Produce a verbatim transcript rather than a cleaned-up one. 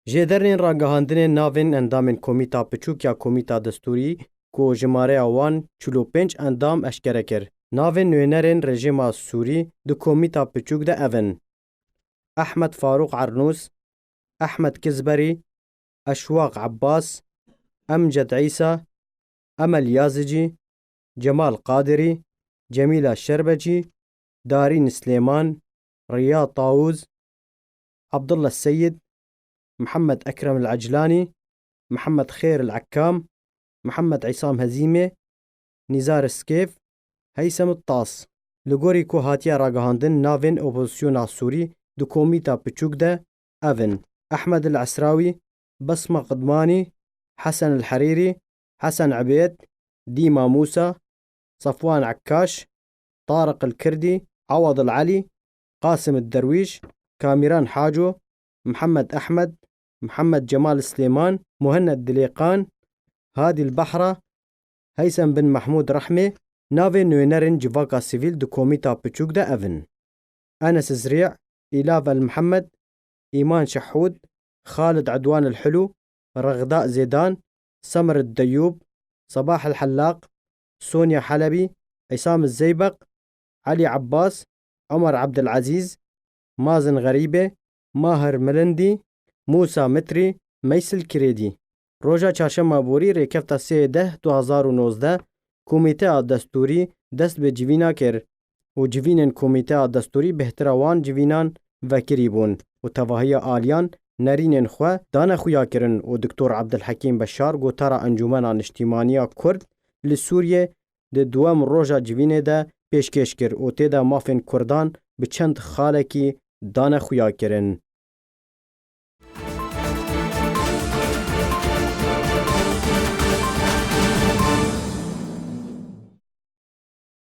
Jêderên ragihandinên navên endamên Komîta Piçûk ya Komîta Destûrî ku jimareya wan çil û pênc endam eşkere kir. Navên nûnerên rejîma Sûrî di Komîta Piçûk de ev in: Ehmed Farûq Ernûs, Ehmed Kizberî, Eşwaq Ebbas, Emced Îsa, Emel Yazicî, Cemal Qadirî, Cemîla Şerbecî, Darîn Silêman, Riya Tawûz, Abdullah Seyid, Mihemed Ekrem El Eclanî, Mihemed Xêr El Ekkam, Mihemed Îsam Hezîmê, Nîzar Skêf, Heysem Tas. Li gorî ku hatiye ragihandin, navên opozisyona Sûrî di Komîta Piçûk de ev in: Ehmed El Esrawî, Besma Qidmanî, Hesen El Herîrî, Hesen Ebêd, Dîma Mûsa, Safwan Ekkaş, Tariq El Kirdî, Awad El Elî, Qasim El Derwîş, Kamîran Haco, Mihemed Ehmed, Mihemed Cemal Silêman, Muhenned Dilêqan, Hadî El Behra, Heysem bin Mehmûd Rehmê. Navên nûnerên civaka sivîl di Komîta Piçûk de ev in: Enes Zirî, Îlav El Mihemed, Îman Şehûd, Xalid Edwan El Hilû, Rexda Zêdan, Semir Deyûb, Sebah El Hellaq, Sonya Helebî, Îsam Zeybeq, Elî Ebbas, Omer Ebdilezîz, Mazin Xerîbê, Mahir Milindî, Mûsa Mitrî, Meysil Kirêdî. Roja çarşema borî, rêkefta sê deh du hezar û nozdeh, Komîteya Destûrî dest bi civîna kir û civînên Komîteya Destûrî bêhtira wan civînan vekirî bûn û tevahiya aliyan nerînên xwe dane xuyakirin û Doktor Ebdilhekîm Beşar, gotara Encûmena Niştîmaniya Kurd li Sûriyê, di duwem roja civînê de pêşkêş kir û tê de mafên Kurdan bi çend xalekî dane xuyakirin.